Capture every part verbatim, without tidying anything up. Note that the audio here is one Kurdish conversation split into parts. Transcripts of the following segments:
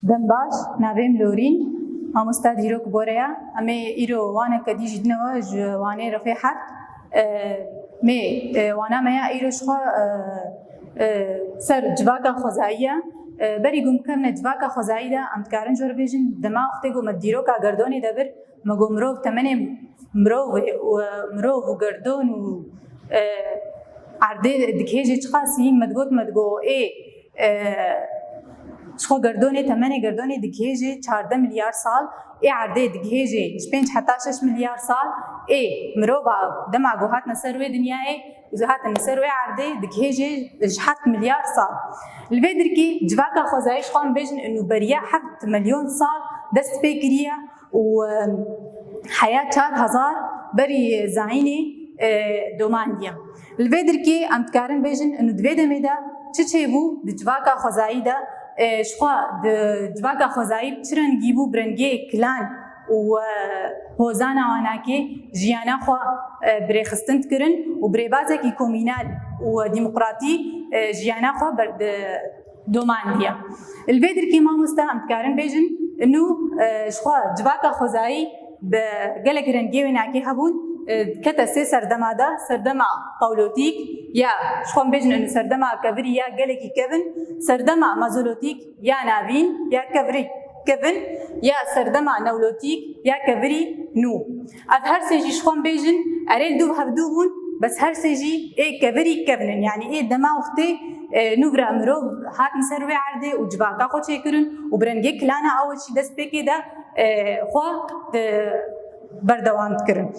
Dem baş, navê min Lorîn, mamosta dîrok Bore ya. Em ê îro waneke dî jî dine we ji wanê rifê heft. E, mê, e, wana me ya îro ji xwe, e, e, ser civaka xwezayî ye. E, berî ku em bikevine civaka xwezayî de, em dikarin ji we re bêjin, dema wextê ku me dîroka gerdonê de bir, me got mirov temenê mirov û mirov û gerdon û, e, erdê digihêjê çiqasî, me digot, me digot ê, e, ji xwe gerdonê, temenê gerdonê digihêjê çardeh milyar sal, ê erdê digihêjê ji pênc heta şeş milyar sal, ê mirova dema ku hatine ser wê dinyayê û hatine ser wê erdê digihêjê ji heft milyar sal. Li vê dirkî civaka xwezayî ji xwe em bêjin û beriya heft milyon sal dest pê kiriye û, e, heya çar hezar berî zayînê, e, domandiye. Li vê dirkê em dikarin bêjin û di vê demê de çi çêbû di civaka xwezayî de, e, ji xwe di civaka xwezayî bi çi rengî bû, bi rengê kilan û, e, hozana wanakê jiyana xwe, e, birêxistin dikirin û bi rêbazekî komînal û demokratî, e, jiyana xwe ber-, di-, domandiye. Li vê dirkê mamosta em dikarin bêjin, inu, e, ji xwe civaka xwezayî bi gelek rengê wênakê hebûn, e, kete sê serdema de, serdema pawlotîk ya, ji xwe em bêjin inu serdema kevirî ya gelekî kevin, serdema mezolotîk ya navîn ya kevirî kevin, ya serdema newlotîk ya kevirî nû. Ev her sê jî ji xwe em bêjin, erê li dû hevdû bûn, bes her sê jî ê kevirî kevin in. Yanî ê dema wextê, e, nû vira mirov hatin ser wê erdê û civaka xwe çêkirin û bi rengê kilana awetî destpêkê de, e, xwe, e, berdewam dikirin.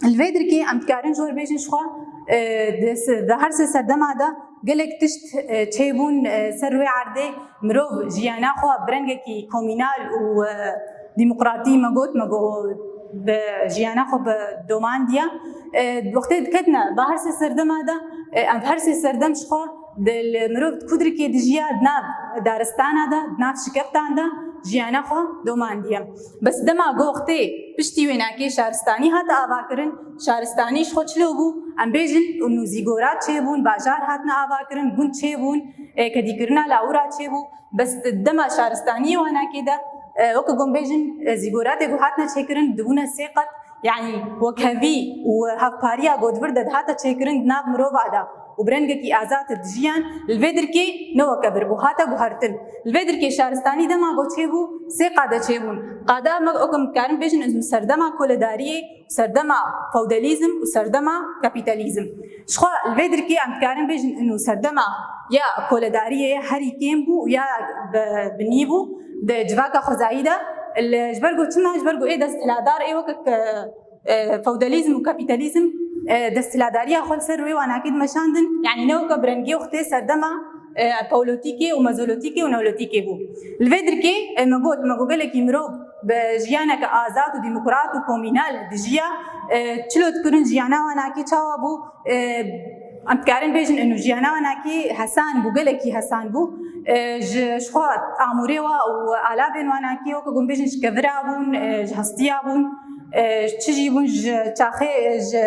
Li vê dirkê em dikarin ji we re bêjin ji xwe, e, di se-, di her sê serdema de gelek tişt, e, çêbûn, e, ser wê erdê. Mirov jiyana xwe bi rengekî komînal û, e, demokratî me got, me got bi jiyana xwe bi domandiye. E, wextê diketine bi her sê serdema de, e, em her sê serdem ji xwe di li mirov di ku dirkê dijiya, di nav daristana de, di nav şikeftan de jiyana xwe domandiye. Bes dema ku wextê piştî wênakê şaristanî hate avakirin, şaristanî ji xwe çilo bû, em bêjin û nû zîgorat çêbûn, bajar hatine avakirin, gund çêbûn, e, kedîkirina lawira çêbû. Bes dema şaristaniyê wanakê de, e, weke ku em bêjin, e, zîgoratê ku hatine çêkirin dibûne sê qet, yanî wekhevî û hevpariya ku di vir de dihate çêkirin di nav mirova de û bi rengekî azad dijiyan, li vê dirkê ne weke vir bû, hate guhertin. Li vê dirkê şaristanî dema ku çêbû, sê qade çêbûn. Qada me, weke em dikarin bêjin, serdema koledariyê, serdema feodalîzm û serdema kapîtalîzm. Ji xwe li vê dirkê em dikarin bêjin, ino serdema ya koledariyê herî kêm bû û ya bi-, binî bû di civaka xwezayî de. Li, ji ber ku çima? Ji ber ku ê desthiladar ê weke, e, feodalîzm û kapîtalîzm, e, desthiladariya xwe li ser wê wanakê dimeşandin. Yanî ne weke bi rengê wextê serdema, e, pawlotîkê û mezolotîkê û neolotîkê bû. Li vê dirkê, e, me got, me got gelekî mirov bi jiyaneke azad û demokrat û komînal dijiya, e, çilo dikirin jiyana wanakê çawa bû, e, em dikarin bêjin, inu jiyana wanakê hesan bû, gelekî hesan bû. E, ji, ji xwe amûrê wa û alavên wanakê weke ku em bêjin ji kevira bûn, e, ji hestiya bûn, e, çi jî bûn ji çaxê, e, ji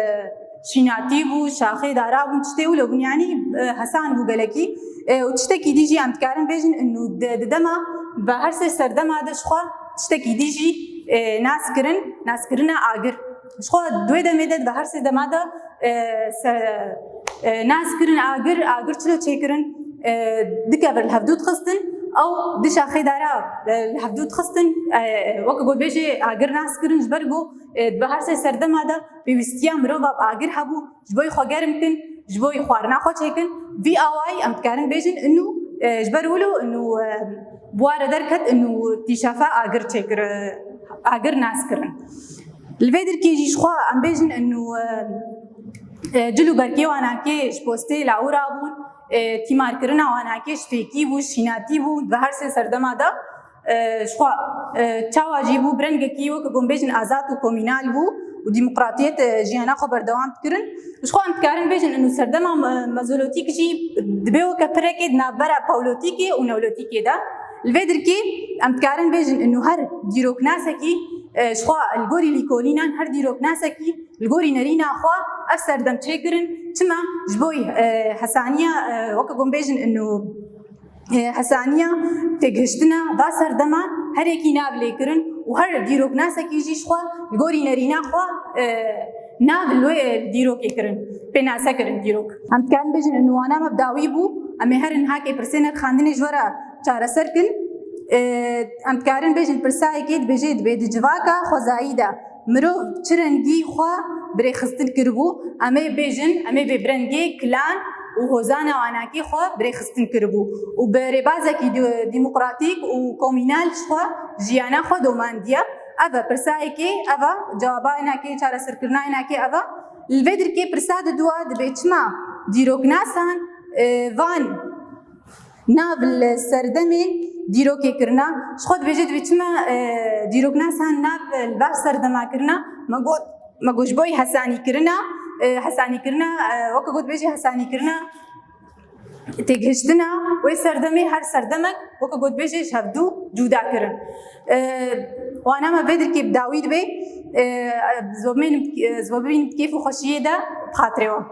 şînatî bû, şaxê dara bûn, tiştê wilo bûn. Yanî, e, hesan bû gelekî. E, û tiştekî dî jî em dikarin bêjin, inu di, di dema, bi her sê serdema de ji xwe tiştekî dî jî, e, nas kirin, naskirina agir. Ji xwe di wê demê de, di her sê dema de, e, se-, e, nas kirin agir, agir çilo çêkirin, e, du kevir li hevdû dixistin, ew du şaxê dara, e, li hevdû dixistin, e, weke ku bêjê agir nas kirin, ji ber ku, e, di her sê serdema de pêwîstiya mirova bi agir hebû, ji bo xwe germ kin, ji bo xwarina xwe çêkin. Vî awayî em dikarin bêjin, inu, e, ji ber wilo, inu, e, bi wa re derket, inu tîşafa agir çêkir, agir nas kirin. Li vê dirkê jî ji xwe em bêjin, inu, e, e, cil û berkê wanakê ji postê lawira bûn, e, tîmarkirina wanakê ji fêkî bû, şînatî bû, di her sê serdema de, e, ji xwe, e, çawa jî bû, bi rengekî weke ku em bêjin azad û komînal bû û demokratiyet, e, jiyana xwe berdewam dikirin. Ji xwe em dikarin bêjin, inu serdema me-, mezolotîk jî dibe weke pirekê di navbera pawlotîkê û neolotîkê de. Li vê dirkê em dikarin bêjin, inu her dîroknasekî, e, ji xwe li gorî lîkolînan her dîroknasekî li gorî nerîna xwe ev serdem çêkirin. Çima? Ji bo, e, hesaniya, e, weke ku em bêjin, inu e, hesaniya têgihiştina va serdema her yekî nav lê kirin û her dîroknasekî jî ji xwe li gorî nerîna xwe, e, nav li wê dîrokê kirin, pênase kirin dîrok. Em dikarin bêjin, unwana me bi dawî bû, em ê herin hakê pirsê nirxandinê ji we re çareser kin. E, em dikarin bêjin pirsayekê dibêje, dibê di civaka xwezayî de mirov çi rengî xwe birêxistin kiribû, em ê bêjin, em ê bê bi rengê kilan û hozana wanakî xwe birêxistin kiribû û bi rêbazekî di-, demokratîk û komînal ji xwe jiyana xwe domandiye. Ev e pirsayekê, ev e cewaba înakê, çareserkirina înakê ev e. Li vê dirkê pirsa diduwa dibê çima dîroknasan, e, van nav li serdemê dîrokê kirina. Ji xwe dibêje dibê çima, e, dîroknasan nav li ber serdema kirina. Me got, me got ji bo yî hesanîkirina, e, hesanîkirina, e, weke got dibêje hesanîkirina têgihiştina wê serdemê, her serdemek weke got dibêje ji hevdû cuda kirin. E, wana me vê dirkê bi dawî dibe, e, zobmên, e, zobîn bi kêf û xweşiyê de bi xatirê we.